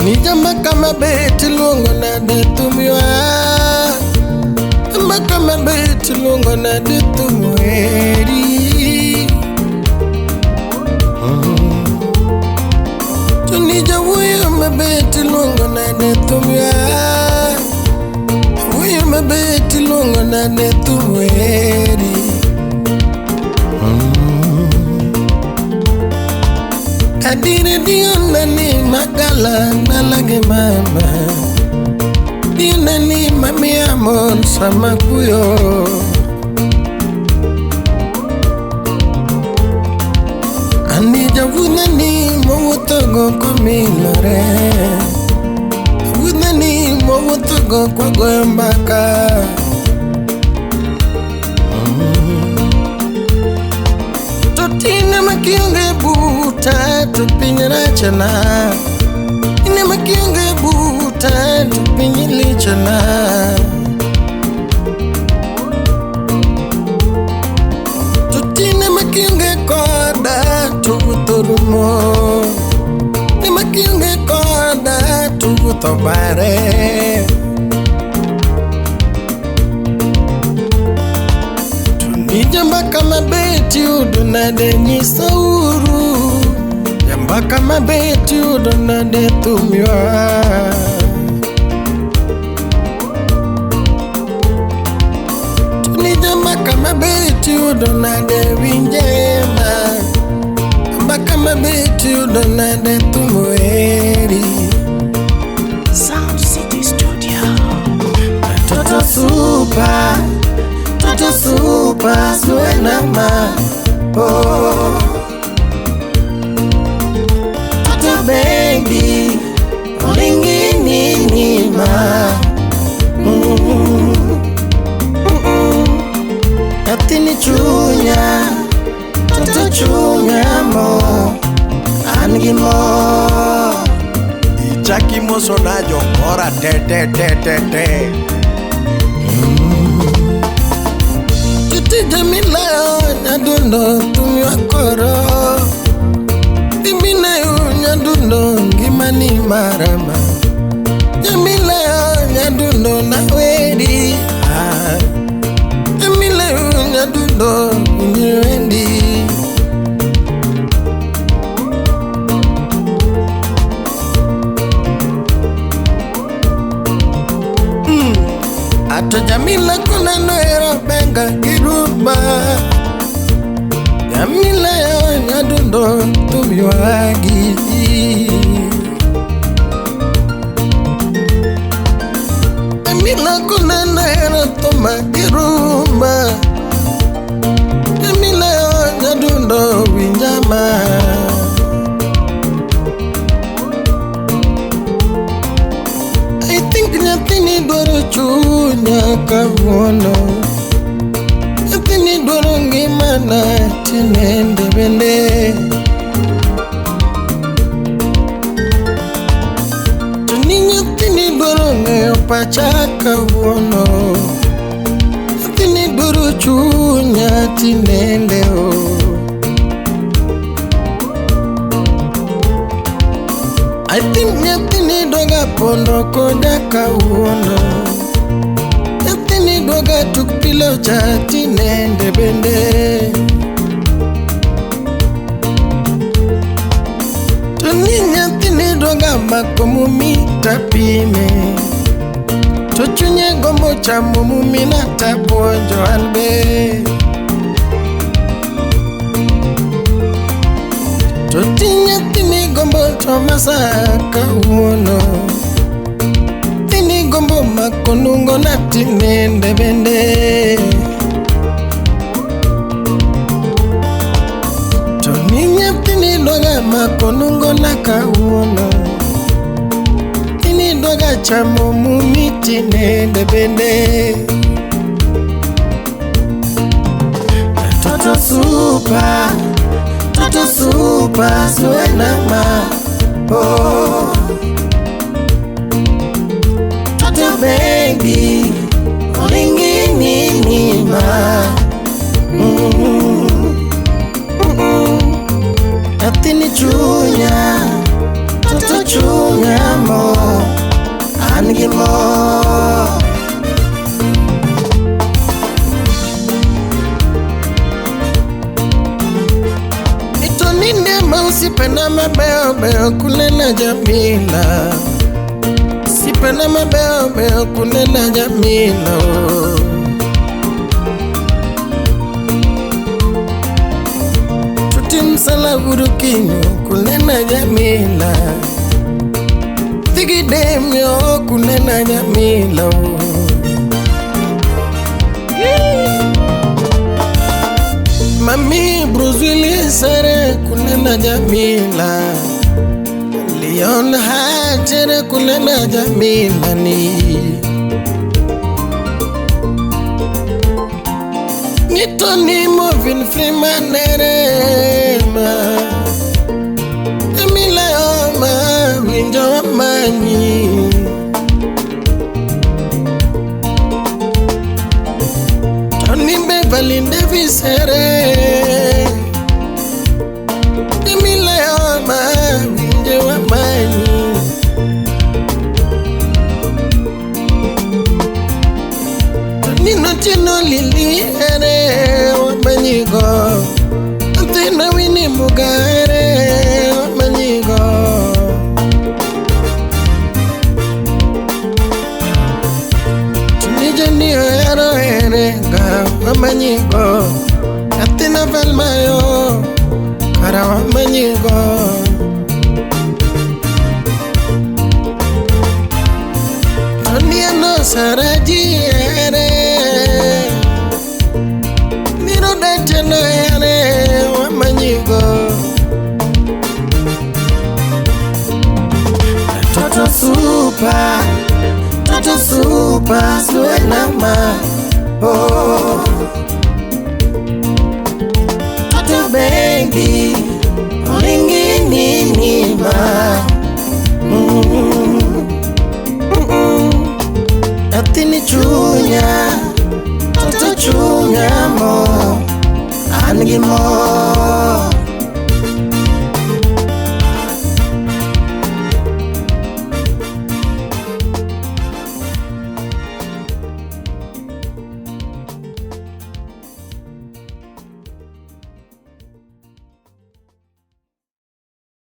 Ni jambaka mabet iluongo nade thum ywak. Jambaka mabet iluongo nade thum weri. To ni jawuoyo mabet iluongo nade thum ywak. Jawuoyo mabet iluongo nade thum weri. Adire diona ni magala nalage mama. Diona ni mami amon sama kuyo. Ani jawuna ni mowuothogo komilore. Jawuna ni mowuothogo kwagoyo mbaka. To tinde makionge buta to piny rachna. Tinde makionge buta to piny lichna. To tinde makionge koda to wuoth orumo. Tinde makionge koda to wuoth obare. To ni jambaka mabet yudo nade nyisa uru. Jambaka mabet yudo nade thum ywak. To ni jambaka mabet yudo nade winjema. Jambaka mabet yudo nade thum weri. Sound City Studio. Toto super, toto super, suena ma. Oh. Toto baby, olingi nini ma. Nyathini chunya, toto chunya mo, an gi mor. Ichaki mosona jomora te te te te te. Tije milayo nyadundo thum ywak koro. Imilayo nyadundo ngimani marama. Jamilayo nyadundo naweri. Jamilayo nyadundo inyewendi. Ato Jamila kuneno hero benga girumba. Jamila yo nyadundo thum ywagi. Jamila kuneno hero thuma girumba. Jamila yo nyadundo winjama. I think nyathini dwaro chunya kawuono. Nyathini dwaro ngimana tinende bende. To ni nyathini dwaro ng'eyo pacha kawuono. Nyathini dwaro chunya tinende o. I think nyathini dwaga pondo koda kawuono. Nyathini dwaga tuk pilo cha tinende bende. To ni nyathini dwaga mako mumi tapime. To chunye gombo chamo mumi na tapuonjo an be. To ti nyathini gombo to masa kawuono. Nyathini gombo mako nungo na tinende bende. To ni nyathini dwaga mako nungo na kawuono. Nyathini dwaga chamo mumi tinende bende. Toto super, toto super, suena ma. Oh. Toto baby, olingi nini ma. Nyathini chunya, toto chunya mo. an gi mor. Itoninde ma osipena mabeyo beyo kunena Jamila, osipena mabeyo beyo kunena Jamila oh. Tutim sala burukinyo kunena Jamila, Thigidemyo kunena Jamila oh. Mami Bruce sere kunena Jamila, Leon Hachere kunena Jamila ni Nitoni Movin Freeman nerema Jamila oma winjo amanyi. Tony Beverly Davis ere Jamila oma winjo amanyi. Tony Nochino Lili ere wamanyigo, Anthony Winnie Muga ere wamanyigo. Tunijeni ero ere ga wamanyigo, Athena Valmayo kara wamanyigo. Toniano Saraji ere Niro Dacheno ere wamanyigo. Toto super, toto super suenama oh. Toto baby olingi nini ma Atini chunya, toto chunya mo, an gi mor.